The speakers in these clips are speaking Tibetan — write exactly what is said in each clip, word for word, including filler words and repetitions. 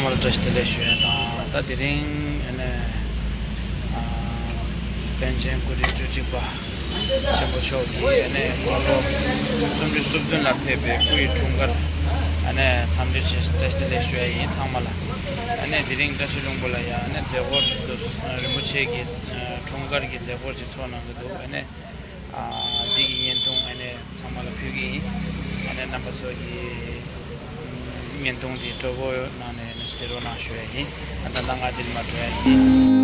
ཚང་མ་ལ་བཀྲ་ཤིས་བདེ་ལེགས་ཞུ་ཡ་དང་། ད་དེ་རིང་ཨ་ནི་ཨ་པཎ་ཆེན་སྐུ་ཕྲེང་བཅུ་གཅིག་པ་ཆེན་པོ་མཆོག་གིས་ཨ་ནི་དགུང་ལོ་སུམ་ཅུ་སོ་བདུན་ལ་ཕེབས་པའི་སྐུ་ཡི་འཁྲུངས་སྐར་ཨ་ནི་འཚམས་འདྲི་བྱེད། བཀྲ་ཤིས་བདེ་ལེགས་ཞུ་ཡ་ཡིན་ཚང་མ་ལ། ཨ་ནི་དེ་རིང་བཀྲ་ཤིས་ལྷུན་པོ་ལ་ཡ་ཨ་ནི་མཛད་སྒོ་ཞིག་འདུག་རིན་པོ་ཆེ་གི་འཁྲུངས་སྐར་གྱི་མཛད་སྒོ་ཅིག་ཚོགས་གནང་གི་འདུག་ཨ་ནི་ཨ་འདི་གི་བརྙན་ཐུང་ཨ་ནི་ཚང་མ་ལ་ཕུལ་གྱི་ཡིན། ཨ་ནི་རྣམ་པ་ཚོ་གིས་བརྙན་ཐུང་འདི་སྤྲོ་པོ་གནང་ནས་ཨ་ནི་གཟིགས་རོགས་གནང་ཞུ་ཡ་ཡིན། ཨ་ད་ལྟ་ང་འདིར་མ་འགྲོ་ཡ་ཡིན།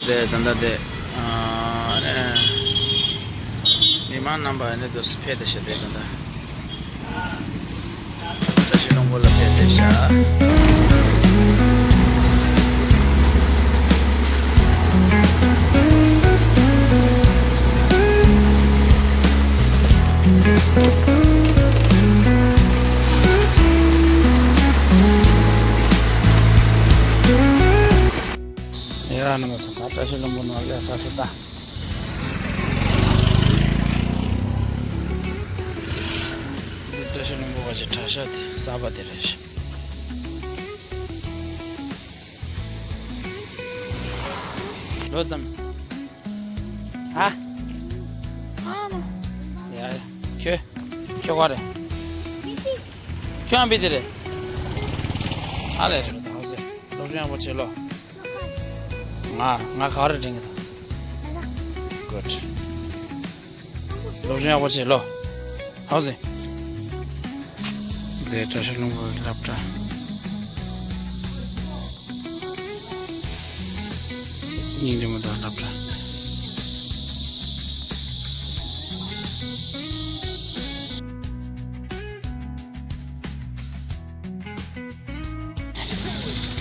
དེ་ད་ལྟ་དེ་ཨ་ནི་མི་མང་རྣམ་པ་ནི་དུ་ཕེབས་ཏེ་བཞག་དེ་ད་ལྟ་བཀྲ་ཤིས་ལྷུན་པོ་ལ་ཕེབས་ཏེ་བཞག་ཡ་ནི་མ་སོང་ད་བཀྲ་ཤིས་ལྷུན་པོ་ནང་ལ་ས་སུ་ད། བཀྲ་ཤིས་ལྷུན་པོ་བ་ཞིག་གྲྭ་ཤག་དེ་གསར་པ་དེ་རེད། ལོ་ཙམ། ཧ། ཡ་ཡ། ཁྱོད། ཁྱོད་ག་རེད། ཁྱོད་ཨ་བི་དེ་རེད། ཨ་ལས་རེད་ད་ཧོ་སེ། སློབ་སྦྱོང་ཡག་པོ་བྱེད་ལོ། ང་ང་ག་རེ་དྲན་གི་ད། Good. སློབ་སྦྱོང་ཡག་པོ་བྱེད་ལོ། ཧོ་སེ། དེ་བཀྲ་ཤིས་ལྷུན་པོའི་སློབ་གྲྭ། སྙིང་རྗེ་མོ་དང་སློབ་གྲྭ།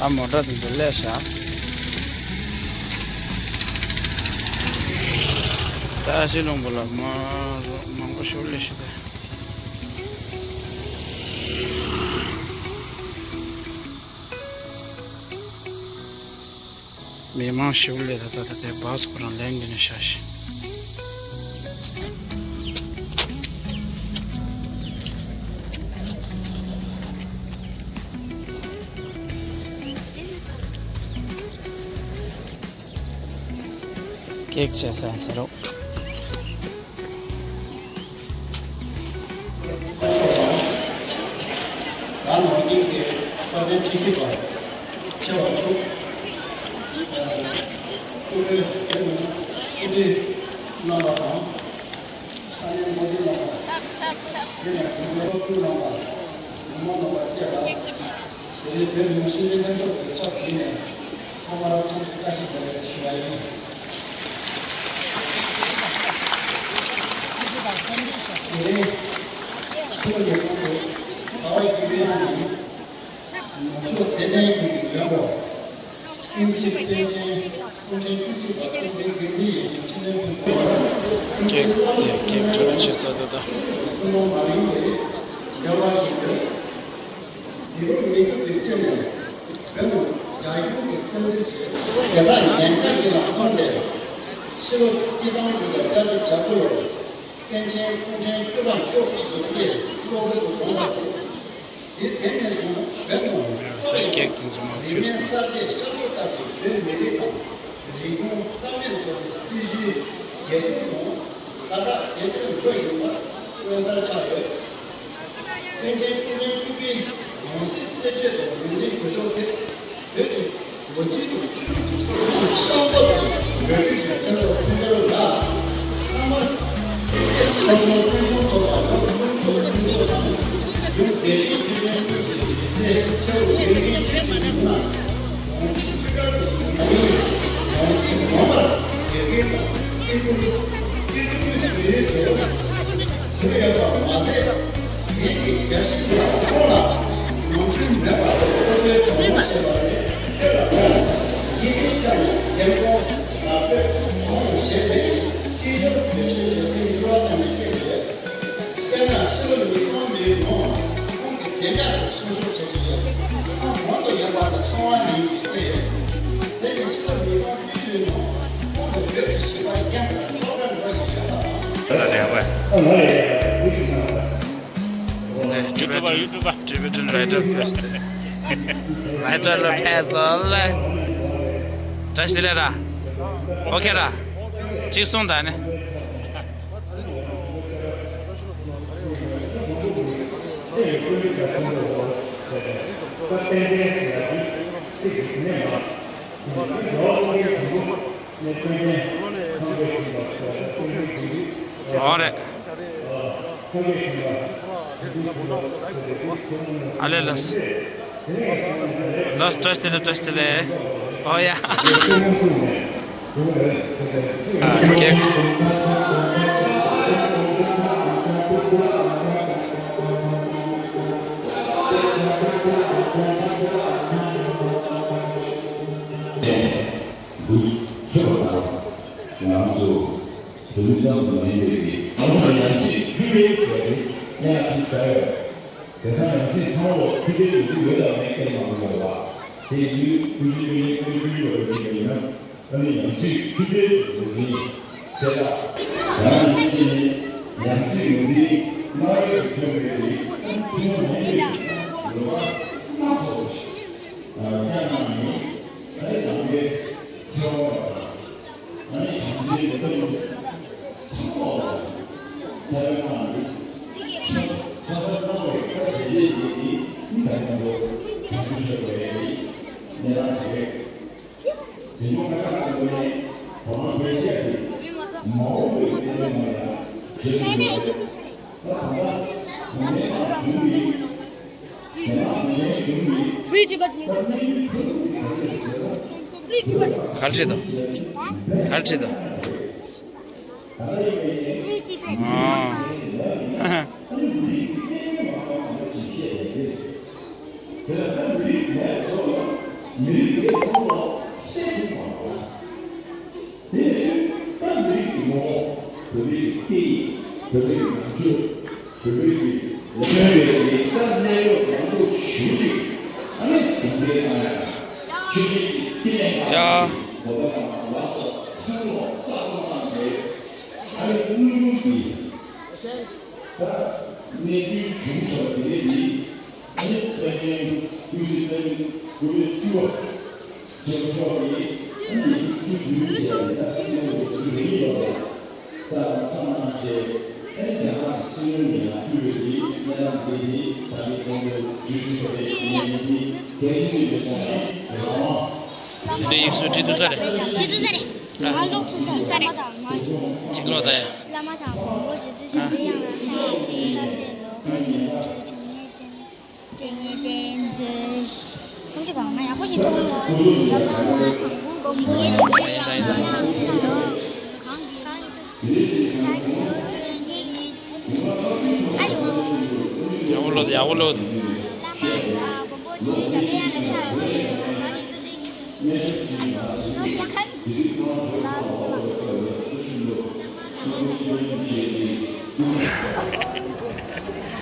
ཨ་མོ་ཊ་དེ་ཚོ་སླེབས་ཤག་བཀྲ་ཤིས་ལྷུན་པོ་ལ་མ་རོ་མང་པོ་ཞིག་སླེབས་ཤག་ད། མི་མང་ཞིག་སླེབས་ད་ད་ད་དེ་བཱས་ཁོ་རང་ལེན་གྱི་ནས་ཤག་ཤག་ཀེག་བྱས་ཟ་ཡིན་ཟེར་རོ། ད་ནང་བཞིན་གྱི་དཔལ་ལྡན་ཁྲི་ཁྲི་པ་ཆེ་བ་མཆོག་སྐུ་ཕྲེང་བརྒྱད་ནང་སྐུ་ཕྲེང་རྣམ་པ་དང་། ས་གནས་དབུ་མཛད་རྣམ་པ། དེ་ནས་དགོན་པའི་སློབ་ཕྲུག་རྣམ་པ། ཉི་མ་རྣམ་པ་བཅས་ལ། དེ་རིང་བོད་མི་མང་སྤྱི་འཐུས་ལྷན་ཚོགས་ཀྱི་ཚབ་ཞུས་ནས་ཐོག་མར་འཚམས་འདྲི་བཀྲ་ཤིས་བདེ་ལེགས་ཞུ་བ་ཡིན། དེ་རིང་ཕྱི་ལོ་ཉིས་སྟོང་དྲུག་ཟླ་བ་བཞི་པའི་ནང་ནུབ་ཕྱོགས་བདེ་ལྡན་གྱི་མགོན་པོ། ཀུན་གཟིགས་པཎ་ཆེན་སྐུ་ཕྲེང་བཅུ་གཅིག་པ་ཐུགས་རྗེའི་དགེ་འདུན་ཡིད་བཞིན་ཕྲིན་ལས་ཕུན་ཚོགས། ཀེག་དེ་ཀེག་ཅོ་ཆེ་ས་དོ་ད། ཐུན་མོང་མ་ཡིན་པའི་བདེ་བ་ཞིག་ཡོད། འདི་རུ་མི་འགྱུར་བའི་སྤྱི་ནས་བོད་ནང་རྒྱ་གཞུང་གིས་བཙན་འཛུལ་བྱས། དེ་དག་ཉེན་ཁ་ཞིག་ལ་ཐོགས་ཏེ་ཕྱི་ལོ་གཅིག་སྟོང་དགུ་བརྒྱ་བརྒྱད་ཅུ་གྱ་དགུ་ལོར་པཎ་ཆེན་སྐུ་ཕྲེང་བཅུ་པ་མཆོག་གི་གཟུགས་ཀྱི་གློ་བུར་དུ་གྲོངས་པ་དང་། དེ་ཟིན་ནས་བཟུང་བོད་ནང་ད་ཀེག་དེ་ཚོ་མ་རིག་གནས་ཕུལ་གསར་བརྗེ་ཤར་ཕྱོགས་ལྟ་བུའི་བོད་མི་རིགས་དང་རིག་གཞུང་རྩ་མེད་བཟོ་བའི་སྲིད་ཇུས་རྒྱལ་ཁབ་ནང་ཛ་དྲག་ཇེ་ཆེར་འགྲོ་བཞིན་པ་མངོན་གསལ་ཆགས་ཡོད། པཎ་ཆེན་སྐུ་ཕྲེང་བཅུ་པའི་ཡང་སྲིད་རྩད་གཅོད་དང་ཡུན་བརྟན་གྱི་ཕྱོགས་དེ་བོད་ཀྱི་ལོ་རྒྱུས་ཀྱི་ཆོས་ལུགས་ཀྱི་སྲོག་ཤིང་གཙང་པོ་དང་ལོ་རྒྱུས་ཀྱི་ཕན་ཐོགས་ཕུན་ཚོགས་ལ་ཚང་མར་ཚང་མ་ཕུན་སུམ་ཚོགས་པ་དང་ཕུན་སུམ་ཚོགས་པ་དང་ཡུན་རྒྱ་ཆེའི་ཕུན་སུམ་ཚོགས་པའི་མི་ཚེ་ཆེ་བ་ཡོད་མཁན་ཞིག་ཡིན་ན། ཡང་སྲིད་ཡོངས་སུ་ཡོངས་པར་དགེ་རྒན་དང་སྐྱེ་བོ་སྐྱེ་བོ་ཀུན་གྱི་ཡུལ་དུ་གྲུབ་ཡོད་པ་མ་ཟད། ངེད་ཀྱི་རྒྱལ་སྲིད་ལ་ཁོང་ལ་ནང་ཆོས་མེད་པར་སློབ་དཔོན་དྲང་མོ་བྱས་པ་རེད། ཁྱེད་ལ་ཡིད་ཆེས་བཅངས་ནས་འདེམས་ཁོང་ལག་ཁྱེར་གང་ཡང་བཞེས་མེད། སྤྱི་ཡོངས་བོད་ཆོས་ཞབས་ཕྱི་འགྱུར་བ་བཏང་ནས་སྐྱེས་པའི། དཔེར་ན་ཕྱི་ལོ་ཉིས་སྟོང་བདུན་ནང་ཁོང་གིས་བདེ་འཇགས་ཀྱི་གསུང་ཤོག་བྱེད་ཀྱི་ཡོད། ཁོང་གོང་དུ་ཡོད་པ་དང་གསང་བ་ཉིད་ཀྱིས་བསྟན་ཡོད། དེ་ནས་ཕྱི་ལོ་ཉིས་སྟོང་བཅུ་བདུན་ནང་ཁོང་གིས་བོད་ཀྱི་བྱིས་པ་རྒན་དང་སློབ་གྲྭ་འགྲོ་ ནས་ཊི་བེ་ཊན་ཊི་བེ་ཊན་རའི་ཊར་ཕེ་སི་ཊི། རའི་ཊར་ལ་ཕེ་སི་ལ། བཀྲ་ཤིས་བདེ་ལེགས་ར། ཨོ་ཁེ་ར། གཅིག་གསུངས་དང་ནི། ཨོ་རེད། ཨ་ལེ་ལགས། ལགས་བཀྲ་ཤིས་བདེ་ལེགས། བཀྲ་ཤིས་བདེ་ལེགས། ཨོ་ཡ། ཨ་ཀེག་འདུག་ཐུབ་པ་དང་། ང་ཚོ་བོད་མི་ཙམ་དུ་མ་ཡིན་པའི་གི་ཨ་ལོ་ཡང་ཅིག་ཕུལ་བའི་གི་གནས་ལ་ཐུག་ད་ཡོད། དེ་དག་ཡང་ཅིག་ཚང་བོ་ཕུལ་བའི་གི་འདུག་ཡོད་ལ་མེད་སྐད་མང་པོ་ཡོད་པ། དེ་ཡུལ་ཀུན་གཞི་ཀུན་ལས་ཀུན་ཀུན་ཡོད་པའི་གི་ཡིན་ན། ཨ་ནི་ཡང་ཅིག་ཕུལ་བའི་གི་འདུག་ཡིན་ཟེར་ལ། ཡང་ཅིག་ཡང་ཅིག་ཡོང་དུས་སྨྲ་བའི་གི་ཐོན་པའི་གི་ཐུན་མོང་མ་ཡིན་པའི་གི་ལོ་བ་སྣ་ཚོགས་ཤིག་ཨ་ཀྱང་ནང་ནི་ས་ཡི་ནང་གི་ཚེ་དབང་བ་དང་། ཨ་ནི་བྱང་ཆེན་གྱི་སྟོན་ཚོགས་དང་། ཐ་ཡོད་ནང་གི་ཁྱབ་ཁ་ཁ་ཁ་ཁ་བའི་སྐབས་དེ་རྗེས་ཀྱི་ནི་ད་ལྟ་ཚོ་བྱང་ཆུབ་ཤོག་པའི་གནས་སྟངས་ཤིག་རེད། དེ་ཉིད་ཀ་ཁ་ཁ་ཁ་ནས་བ་མ་བའི་ཆ་དེ་མ་འོངས་པའི་གནས་ནང་ལ་བྱེད་དགོས་པ་དང་། ད་ད་ལྟ་གོང་ནས་དང་བྱུང་བའི། ག་རེ་བྲིས་འདུག་ག་རེ་བྲིས་འདུག་ཨ། དེ་ནས་ད་མི་རིགས་ཀྱི་ངོ་བོ། བོད་མིའི་སྐད་ཡིག་བོད་མིའི་ནང་ཆོས། བོད་མིའི་གི་ལོ་རྒྱུས་ཀྱི་ད་གནས་ལུགས་མང་པོ་ཞུ་ཅིག་ཨ་ནི་དེ་འདྲའི་ནང་ཡང་ཆོས་ཉིད་ཀྱི་སྐྱེ་གནས་ཡ། ནང་གི་གོ་བ་དང་ལག་སོགས་ཚང་ལོག་ལྟ་སྟངས་དེ་ཨ་ནི་དངོས་བྱུང་གི་ད་གནས་ཚུལ་བྱུང་ཐོག་དེ་ནི། ཨ་ནི་དཔལ་ལྡན་ཀུན་གཟིགས་ལྷ་མིའི་སྐུ་ལུས་སྤྲུལ་པ་ཆེན་པོ་མཆོག་གིས་ཨ་ནི་སྐུ་བསྡུས་ཀྱི་ཡ་ཡིན་ན་སྲིད་བློན་གྱི་སྐུ་བསྡུས་ཡིན་པ་རེད། ས་དང་ཐ་མ་གནང་བྱས་ཨ་ནི་རྒྱ་ནག་སྲིད་བློན་ཡིན་ན་ཕུལ་བའི་རིགས་གནས་སྟངས་དེ་ནི་ད་གིན་ཚོགས་འདུ་བརྗོད་ཚིག་པ་རེད། ངས་ཡིན་དེ་གལ་ཆེན་པོ་ཡིན་པའི་ཐོག་ནས་རང་དབང་། འདི་ཡིག་གཟུགས་བྲིས་ཐུབ་ས་རེད། བྲིས་ཐུབ་ས་རེད། ང་ཀློག་ཐུབ་ས་རེད། བླ་མ་དང་མ་བྲིས་ཐུབ་ས་རེད། ཅིག་ཀློག་ད་ཡ། བླ་མ་དང་མགོན་པོ་རྗེ་བཙུན་འཇམ་དཔལ་དབྱངས་ལ་ཕྱག་འཚལ་ལོ། ཀུན་གྱི་དགྲ་བཅོམ་མཁྱེན་བརྩེ་ནུས། ཁོང་ཚོ་གང་ང་ཡག་པོ་ཞིག་མཐོང་ལ། བླ་མ་དང་མགོན་པོ་རྗེ་བཙུན་འཇམ་དཔལ་དབྱངས་ལ་ཕྱག་འཚལ་ལོ། གང་གི་གང་གི་ཨ་ཡོ། ཡག་པོ་ཀློག་ཡག་པོ་ཀློག་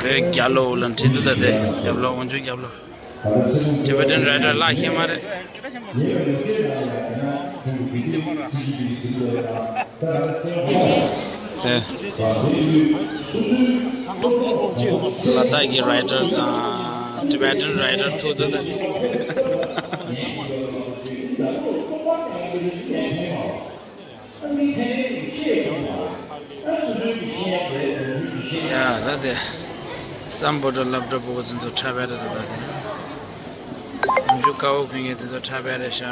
རེད། རྒྱབ་ལོགས་ལ་འཁྲིད་དུ་ད་དེ་རྒྱབ་ལོགས་འོན་ཆུ་རྒྱབ་ལོགས། ཊི་བེ་ཊན་རའི་ཊར་ལག་ཤེས་མ་རེད། དེ། ལ་དྭགས་ཀྱི་རའི་ཊར་དང་ཊི་བེ་ཊན་རའི་ཊར་ཐུག་འདུག་ད། ཡ་ད་དེ། སམ་བྷོ་ཊ་སློབ་གྲྭ་ཕྲུ་གུ་ཚོ་ཚོ་འཁྲབ་པ་རེད་ད་ད་དེ། འཇུ་དཀར་པོ་གོན་མཁན་དེ་ཚོ་འཁྲབ་པ་རེད་ཤག་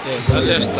དེ་ད་ལེ་སྟ།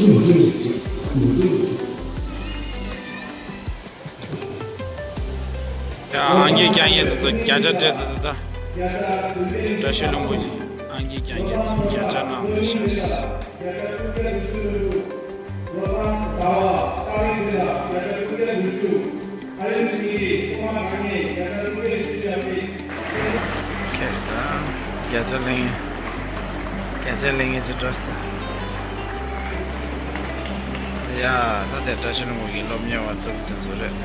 ཡ། ཨང་ཀི་རྒྱག་མཁན་དེ་ཚོ་བརྒྱ་ཆ་སྤྲད་དེ་ད། བཀྲ་ཤིས་ལྷུན་པོ་ཡིན། ཨང་ཀི་རྒྱག་མཁན་དེ་ཚོ་བརྒྱ་ཆ་གནང་བསྡད་ཤག་ཁྱེད་ཚང་བརྒྱ་ཆ་ལེན། བརྒྱ་ཆ་ལེན་ཡས་ཅིག་འགྲོ་སྟེ། ཡ། ད་དེ་བཀྲ་ཤིས་ལྷུན་པོ་གི་སློབ་གཉེར་བ་ཐུབ་དེ་ཚོ་རེད།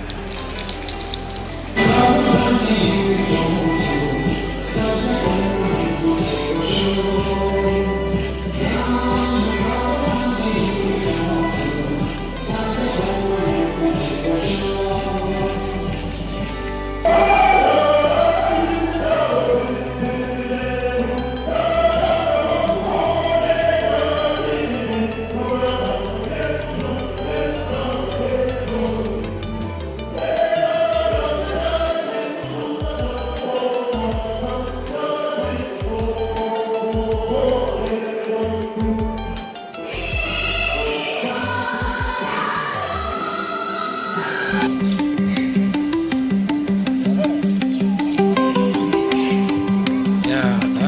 ཡ་ད།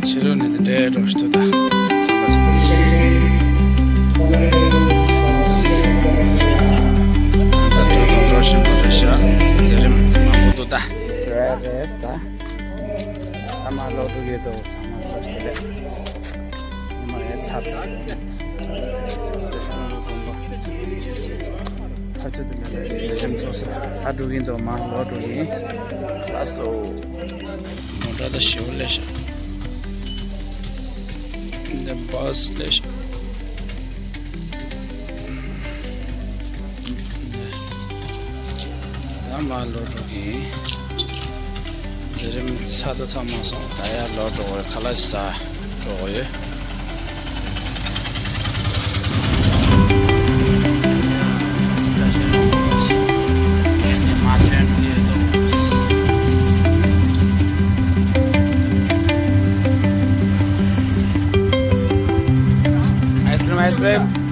ཕྱི་རོལ་ནས་འདི་འདྲའི་འགྲོ་ཞིག་ཏུ་ད། ད་འགྲོ་དང་འགྲོ་བཞིན་པ་རེད་ཤག་མཛད་རིམ་མང་པོ་འདུག་ད། འགྲོ་ཡ་རེད་ད། ཨ་མ་ལོག་འགྲོ་གི་འདུག་ཚང་མ་བཀྲ་ཤིས་བདེ་ལེགས། ཨ་མ་ཡ་ཚར་ཚར། ཕ་ཆུ་དེ་ལ་ལས་ཟེར་ཁྲིམས་ཚོགས་ཟེར། ད་འགྲོ་གི་འདུག་མ་ལོག་འགྲོ་གི་ཡིན། ལགས་སོ། མོ་ཊ་ད་ཞེ་པོ་སླེབས་ཤག་འདི་བཱས་སླེབས་ཤག་ད་མར་ལོག་འགྲོ་གི་ཡིན། མཛད་རིམ་ཚར་དུ་ཚར་མ་སོང་། ད་ཡར་ལོག་འགྲོ་དགོས་རེད། ཁ་ལག་ཅིག་ཟ་འགྲོ་དགོས་ཡོད། Ice cream, ice cream.